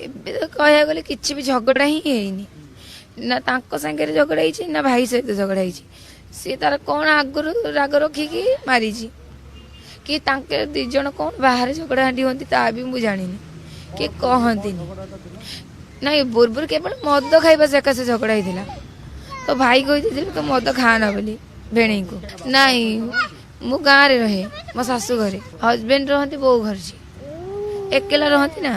ଏବେ ତ କହିବାକୁ ଗଲେ କିଛି ବି ଝଗଡ଼ା ହିଁ ହେଇନି। ନା ତାଙ୍କ ସାଙ୍ଗରେ ଝଗଡ଼ା ହେଇଛି, ନା ଭାଇ ସହିତ ଝଗଡ଼ା ହେଇଛି। ସିଏ ତାର କ'ଣ ଆଗରୁ ରାଗ ରଖିକି ମାରିଛି କି ତାଙ୍କେ ଦି ଜଣ କ'ଣ ବାହାରେ ଝଗଡ଼ା ହାଣ୍ଡି ହୁଅନ୍ତି, ତା ବି ମୁଁ ଜାଣିନି କି କହନ୍ତିନି। ନାଇଁ, ପୂର୍ବରୁ କେବଳ ମଦ ଖାଇବା ସକାଶେ ଝଗଡ଼ା ହେଇଥିଲା। ତ ଭାଇ କହିଦେଇଥିଲେ ତୁ ମଦ ଖାଆନା ବୋଲି ଭେଣେଇଙ୍କୁ। ନାଇଁ, ମୁଁ ଗାଁରେ ରହେ, ମୋ ଶାଶୁ ଘରେ। ହଜବେଣ୍ଡ ରହନ୍ତି ବୋଉ ଘରେ, ଏକେଲା ରହନ୍ତି ନା,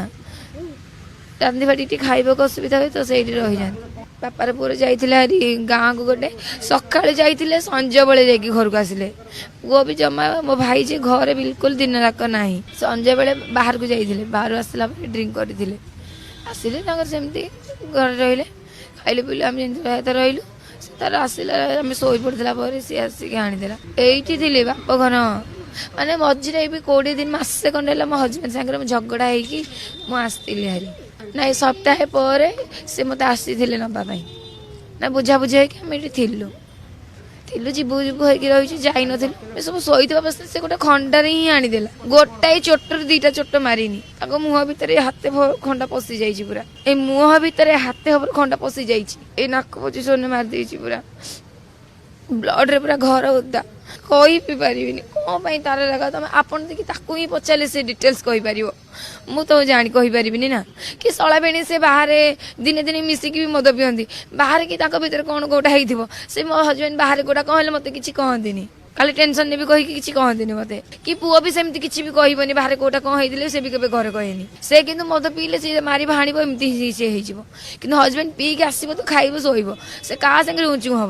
ରାନ୍ଧି ବାଡ଼ି ଟିକେ ଖାଇବାକୁ ଅସୁବିଧା ହୁଏ, ତ ସେଇଠି ରହିଯାନ୍ତି। ବାପାର ପୁଅର ଯାଇଥିଲେ ହାରି ଗାଁକୁ ଗୋଟେ, ସକାଳେ ଯାଇଥିଲେ, ସଞ୍ଜବେଳେ ଯାଇକି ଘରକୁ ଆସିଲେ। ପୁଅ ବି ଜମା, ମୋ ଭାଇ ଯେ ଘରେ ବିଲକୁଲ ଦିନ ଯାକ ନାହିଁ। ସଞ୍ଜବେଳେ ବାହାରକୁ ଯାଇଥିଲେ, ବାହାରୁ ଆସିଲା ପରେ ଡ୍ରିଙ୍କ କରିଥିଲେ, ଆସିଲେ ତାଙ୍କର ସେମିତି ଘରେ ରହିଲେ, ଖାଇଲେ ପିଇଲେ, ଆମେ ଯେମିତି ରହିବା କଥା ରହିଲୁ। ସେ ତାର ଆସିଲା, ଆମେ ଶୋଇ ପଡ଼ିଥିଲା ପରେ ସିଏ ଆସିକି ଆଣିଦେଲା। ଏଇଠି ଥିଲେ ବାପ ଘର। ମାନେ ମଝିରେ ବି 20 ଦିନ, ମାସେ ଖଣ୍ଡେ ହେଲା ମୋ ହଜବେଣ୍ଡ ସାଙ୍ଗରେ ମୁଁ ଝଗଡ଼ା ହେଇକି ମୁଁ ଆସିଥିଲି ହାରି। ନାଇଁ, ସପ୍ତାହେ ପରେ ସେ ମୋତେ ଆସିଥିଲେ ନେବା ପାଇଁ। ନା, ବୁଝାବୁଝି ହେଇକି ଆମେ ଏଠି ଥିଲୁ ଥିଲୁ, ଯିବୁ ଯିବୁ ହେଇକି ରହିଛୁ, ଯାଇନଥିଲୁ। ଏ ସବୁ ଶୋଇଥିବା ଅବସ୍ଥାରେ ସେ ଗୋଟେ ଖଣ୍ଡାରେ ହିଁ ଆଣିଦେଲା। ଗୋଟାଏ ଚୋଟରୁ ଦିଟା ଚୋଟ ମାରିନି। ତାଙ୍କ ମୁହଁ ଭିତରେ ହାତେ ଖଣ୍ଡା ପଶି ଯାଇଛି ପୁରା। ଏଇ ମୁହଁ ଭିତରେ ହାତେ ହବର ଖଣ୍ଡା ପଶି ଯାଇଛି। ଏଇ ନାକ ପୋଜିସନରେ ମାରି ଦେଇଛି, ପୁରା ବ୍ଲଡରେ ପୁରା ଘର ଓଦା। କହି ବି ପାରିବିନି କ'ଣ ପାଇଁ ତାର ରାଗ। ତମେ ଆପଣ ଦେଖି ତାକୁ ହିଁ ପଚାରିଲେ ସେ ଡିଟେଲ୍ସ କହିପାରିବ, ମୁଁ ତ ଜାଣି କହିପାରିବିନି ନା। କି ଶଳା ଭେଣୀ, ସେ ବାହାରେ ଦିନେ ଦିନେ ମିଶିକି ବି ମଦ ପିଅନ୍ତି ବାହାରେ, କି ତାଙ୍କ ଭିତରେ କ'ଣ କୋଉଟା ହେଇଥିବ। ସେ ମୋ ହଜବେଣ୍ଡ ବାହାରେ କୋଉଟା କ'ଣ ହେଲେ ମୋତେ କିଛି କହନ୍ତିନି, ଖାଲି ଟେନସନ ନେବି କହିକି କିଛି କହନ୍ତିନି ମୋତେ। କି ପୁଅ ବି ସେମିତି କିଛି ବି କହିବନି। ବାହାରେ କୋଉଟା କ'ଣ ହେଇଥିଲେ ସେ ବି କେବେ ଘରେ କହେନି। ସେ କିନ୍ତୁ ମଦ ପିଇଲେ ସେ ମାରିବ ହାଣିବ, ଏମିତି ସେ ହେଇଯିବ। କିନ୍ତୁ ହଜବେଣ୍ଡ ପିଇକି ଆସିବ ତ ଖାଇବ, ଶୋଇବ, ସେ କାହା ସାଙ୍ଗରେ ଉଞ୍ଚୁ ହବ।